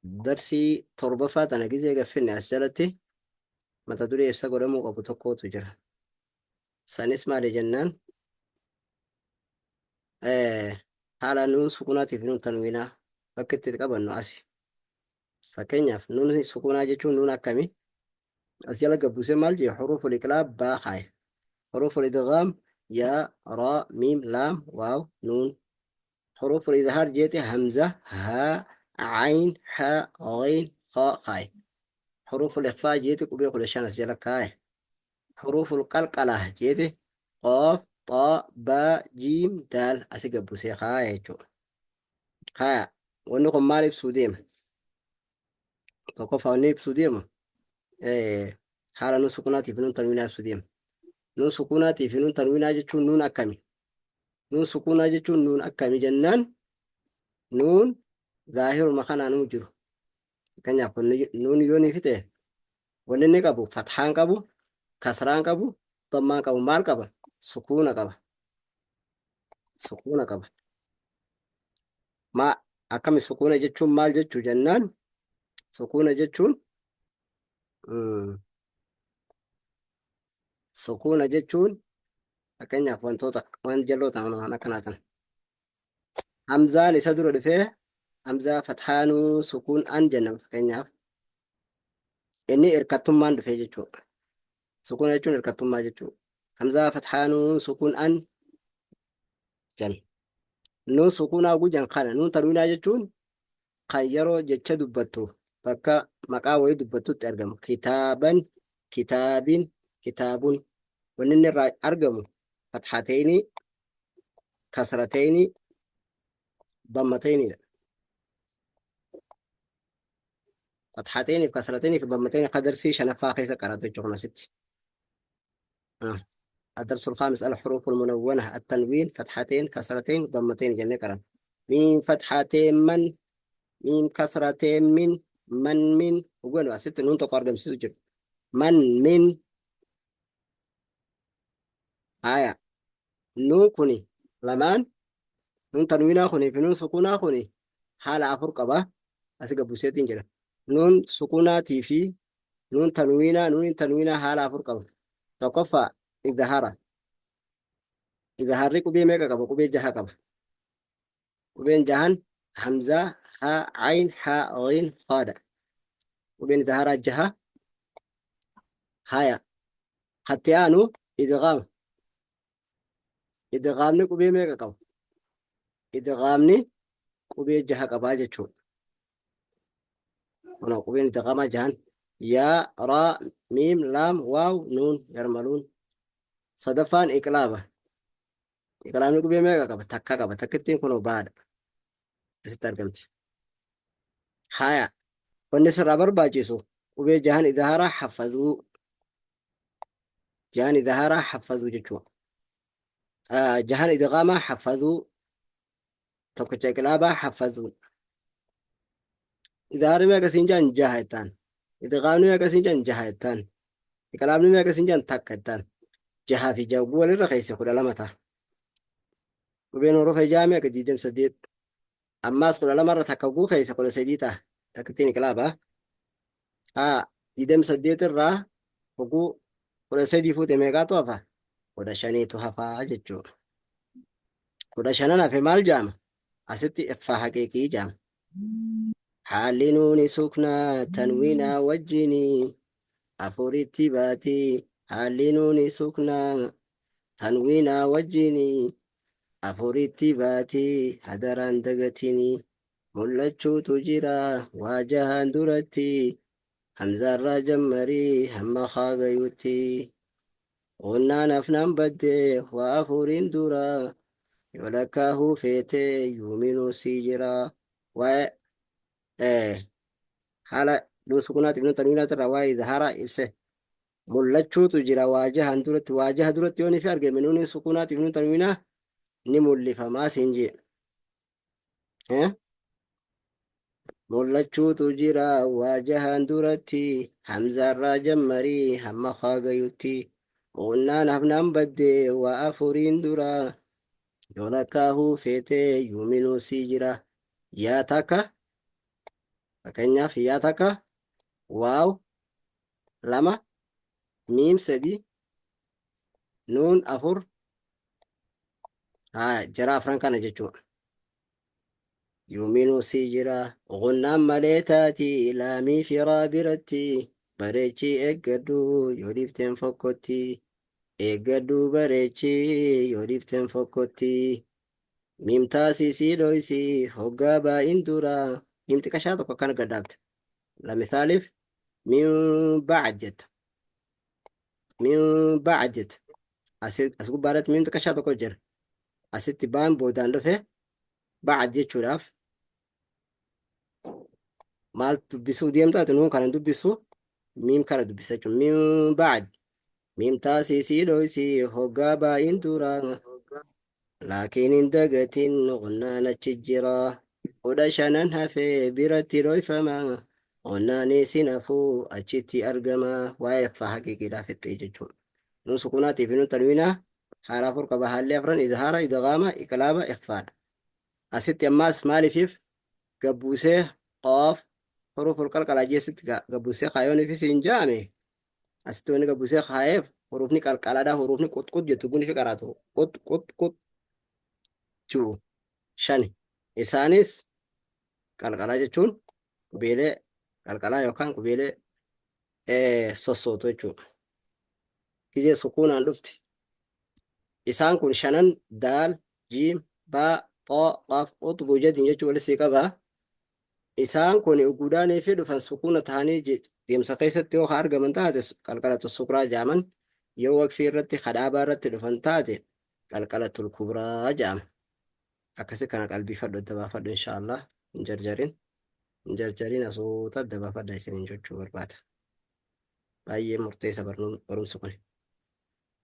Darsii torbaffaa tana gizee gaffinne as jalatti mata duree ibsa godhamuu qabu tokkotu jira. Sanis maali jennaan haala nuun sukunaatiif nuun tanwiinaa bakki itti qabannu asi. Fakkeenyaaf nuun sukunaa jechuun nuun akkami? As jala gabbusee maal jee huruuful iqlaab baa kaaye. Huruuful idghaam yaa, raa, miim, laam, waaw, nuun. Huruuful izhaar jeete hamza, haa, ayn, ha, ghayn, kha kaaye. Huruuful ikhfaa jeete qubee 15 as jala kaaye. Huruuful qalqalaa jeete qaaf, xaa, baa, jiim, daal asi gabbusee kaaye jechuudha. Haya, wanni kun maal ibsuu deema? Tokkoffaa wanni ibsuu deemu haala nuun sukuunaatii fi nuun tanwiinaa ibsuu deema. Nuun sukuunaatii fi nuun tanwiinaa jechuun nuun akkami? Nuun sukuunaa jechuun nuun akkami jennaan nuun zaahiruma kanaanuu jiru. Fakkeenyaaf nuun yoo ni fixe wanni inni qabu fathaan qabu, kasraan qabu, dammaan qabu maal qaba? Sukuuna qaba. Sukuuna qaba. Maa akkami sukuuna jechuun maal jechuu jennaan sukuuna jechuun sukuuna jechuun fakkeenyaaf wantoota waan jalloo ta'an waan akkanaa ta'an. Hamzaan isa dura dhufee hamzaa fathaanuu sukuun an jenna fakkeenyaaf inni hirkattummaan dhufee jechuudha. Sukuuna jechuun hirkattummaa jechuudha. Hamzaa fathaanuu sukuun an jenna. Nuun sukuunaa gujan kana nuun tanwiinaa jechuun kan yeroo jecha dubbattu bakka maqaa wayii dubbattutti argamu. Kitaaban, kitaabin, kitaabun. Wanni inni irraa argamu fathateenii, kasrateenii, dammateenidha. Fathateenii fi kasrateenii fi dammateenii akka darsii shanaffaa keessa qaratu jechuudha kun asitti. الدرس الخامس الحروف المنونة التنوين فتحتين كسرتين ضمتين جنة كرم ميم فتحتين من ميم كسرتين من من من وقالوا ست نون تقارب سجل من من آية نون كوني لمان نون تنوينا كوني في نون سكونا كوني حال أفر قبا أسيق بوسيتين جرا نون سكونا تيفي Nuun tanwiinaa nuuniin tanwiinaa haala afur qaba. Tokkoffaa izahara. Izaharri qubee meeqa qaba? Qubee jaha qaba. Qubeen jahan hamzaa, haa, ayn, haa, ghiin, khaadha. Qubeen izaharaa jaha. Haya. Katti aanu idghaama. Idghaamni qubee meeqa qaba? Idghaamni qubee jaha qabaa jechuudha. Kunoo qubeen idghaamaa jahan yaa, raa, miim, laam, waaw, nuun, yarmaluun. Sadaffaan iqlaaba. Iqlaabni qubee meeqa qaba? Takka qaba. Takkittiin kunoo baadha. Asitti argamti. Haya. Wanni sirraa barbaachisu qubee jahan idhaaraa hafazuu. Jahan idhaaraa hafazuu jechuudha. Jahan idghaamaa hafazuu. Tokkicha iqlaabaa hafazuu. Idhaarri meeqa siin jedhan jaha jettaan. Idghaamni meeqa siin jedhan jaha jettaan. Iqlaabni meeqa siin jedhan takka jettaan. Jahaa fi jaha walirra keessa 12 ta'a. Qubeen hurufa ijaa meeqa 28. Ammaas 12 irra takka guu keessa 13 ta'a. Takkittiin iqlaabaa. Haa 28 irraa hoguu 13 fuute meeqaatu hafa? 15tu hafaa jechuudha. 15n hafe maal jaama? Asitti ikhfaa haqiiqii jaama. Haalli nuuni suknaa tanwiinaa wajjini afuritti baati. Haalli nuuni suknaa tanwiinaa wajjini afuritti baati hadaraan dagatini. Mul'achuutu jira waajahaan duratti hamzaarraa jammarii hamma kaagayutti. Onnaan afnaan badde waa afuriin dura yoo lakkaahuu feete yuuminuu sii jira. Waa'ee haala nuun sukunaatiif nuun tanwiinaati irraa waa'ee izhaaraa ibse. Mul'achuutu jira waajahan duratti waajaha duratti yoo nifi argame nuuniin sukunaatiif nuun tanwiinaa ni mul'ifamaa siin jee. Mul'achuutu jira waajahaan duratti hamzaarraa jammarii hamma kaagayutti onnaan hafnaan badde waa afuriin dura yoo lakkaahuu feete yuuminuu sii jira yaa takka Fakkeenyaaf yaa takka, waaw lama, miim sadi, nuun afur, haa jara afran kana jechuudha. Yuuminuu sii jira gunnaan malee taati laamii firaa biratti bareechii eeggadhu yoo dhiifteen fokkotti eeggadhu bareechii yoo dhiifteen fokkotti miim taasisii dhoysii hoggaa baa'in dura miim xiqashaa tokko akkana gad dhaabde lamisaaliif min ba'ad jetta min ba'ad jetta as gubbaarratti miim xiqashaa tokko jira asitti baan boodaan dhufe ba'ad jechuudhaaf maal dubbisuu deemta ati nuun kana dubbisu miim kana dubbisa jechuudha min ba'ad miim taasisii dhoysii hoggaa baa'in dura laakiin hin dagatin qunnaan achi jira 15n hafee biratti dhoyfama qunnaan isin hafuu achitti argama waa'ee ikhfaa haqiiqiidhaa fixxee jechuudha nuun sukuunaatii fi nuun tanwiinaa haala afur qaba haalli afran izhaara idghaama iqlaaba ikhfaadha asitti ammaas maaliifiif gabbuusee qaaf huruful qalqalaa jeessitti gabbuusee kaayooniifis hin jaame asitti wanni gabbuusee kaayeef hurufni qalqalaadha hurufni qut qut jettu guni fi qaraatu qut qut qut ji'u shani isaanis qalqalaa jechuun qubeelee qalqalaa yookaan qubeelee sossootu jechuudha. Gizee sukuunaan dhufti. Isaan kun shanan daal, jiim, baa, xoo, qaaf, quxbu jadiin jechuun walitti sii qaba. Isaan kun ugudaanii fi dhufan sukuuna ta'anii deemsa keessatti yoo ka argaman taate qalqalatu sukraa jaaman yoo waqfii irratti kadhaabaa irratti dhufan taate qalqalatul kubraa jaama. Akkasi kana qalbiifadhu adda baafadhu inshaallah hin jarjarin. Hin jarjarin asuuta adda baafadha isiniin jechuu barbaada. Baay'ee murteessa barumsi kun.